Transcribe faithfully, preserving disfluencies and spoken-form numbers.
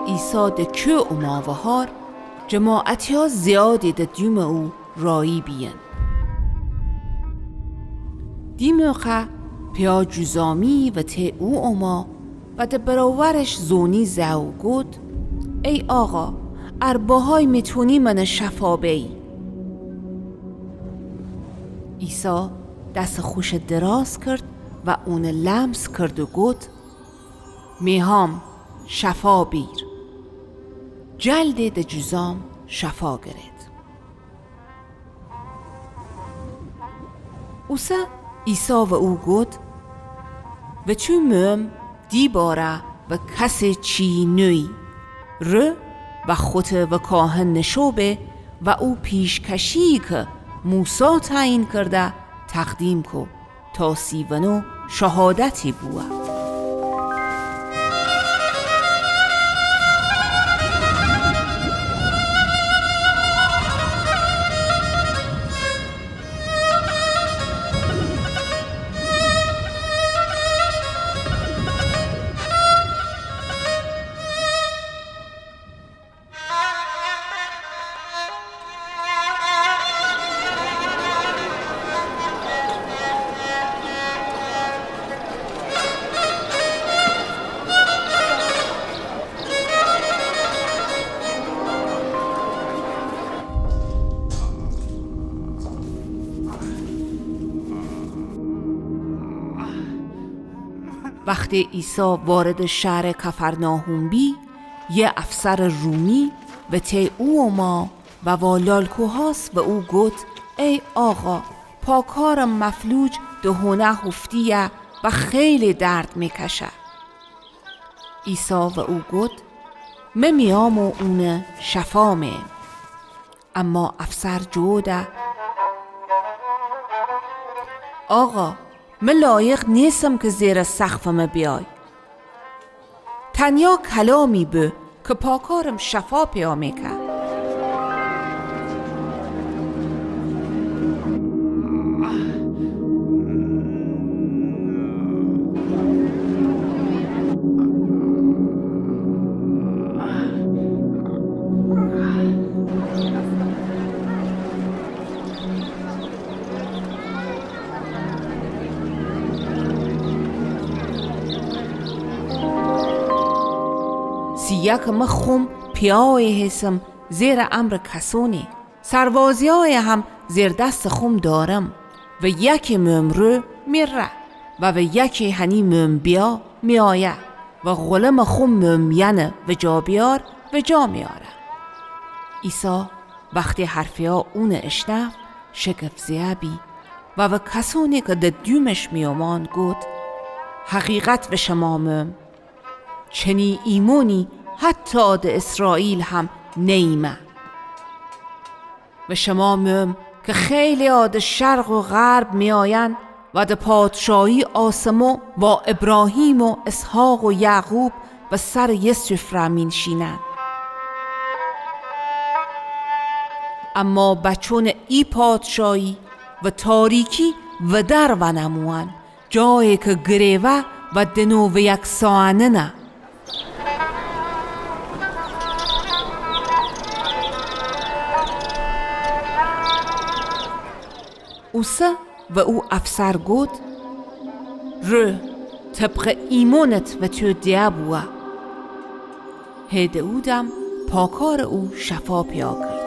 عیسی دکیو اوما وهار، جماعتیا زیادی د دومه او رایی بیین. دیموخه پیا جوزامی و ته او اوما و د برابرش زونی زه و گود: ای آقا، ار بهای میتونی منه شفا بی. عیسی دس خوش دراز کرد و اونه لمس کرد و گود: میهام، شفا بیر. جلدی د جوزام شفا گرید. اوسه عیسی و او گود: و تو مؤم دیباره و کسی چی نویی. رو و خوته و کاهن نشو به و او پیشکشی که موسی تعیین کرده تقدیم کو. تا سی و نو شهادتی بوه. وختی عیسی وارد شهر کفرناحوم بی، یه افسر رومی و ته او اوما و وا لالکوهاس و او گود: ای آقا، پاکارم مفلوج د هونه هفتیه و خیلی درد میکشه. عیسی و او گود: مه میام و اونه شفا میم. اما افسر جوده: آقا، مه لایق نیسم که زیر سقف مه بیای. تنیا کلامی بو که پاکارم شفا پیدا میکه. سیه که مه خوم پیاوی هسم زیر امر کسونی. سربازیای هم زیر دست خوم دارم و یکی مؤم رو میره و و یکی هنی مؤم بیا میایه و غلم خوم مؤم ینه و جا بیار و جا میاره. عیسی وختی حرفیا اونه اشنفت، شگفت زیه بی و و کسونی که د دومش میومان گود: حقیقت و شما مؤم، چنی ایمونی حتی د اسرائیل هم نیمه. و شما مؤم که خیلیا د شرق و غرب میاین و د پادشاهی آسمو وا ابراهیم و اسحاق و یعقوب و سر یه سفره مینشینن. اما بچون ای پادشاهی و تاریکی ودر ونموان، جایی که گریوه و دنو و یکساننه. اوسه و او افسر گود: رو، طبق ایمونت و تو دیه بوه. هی د او دم پاکار او شفا پیدا کرد.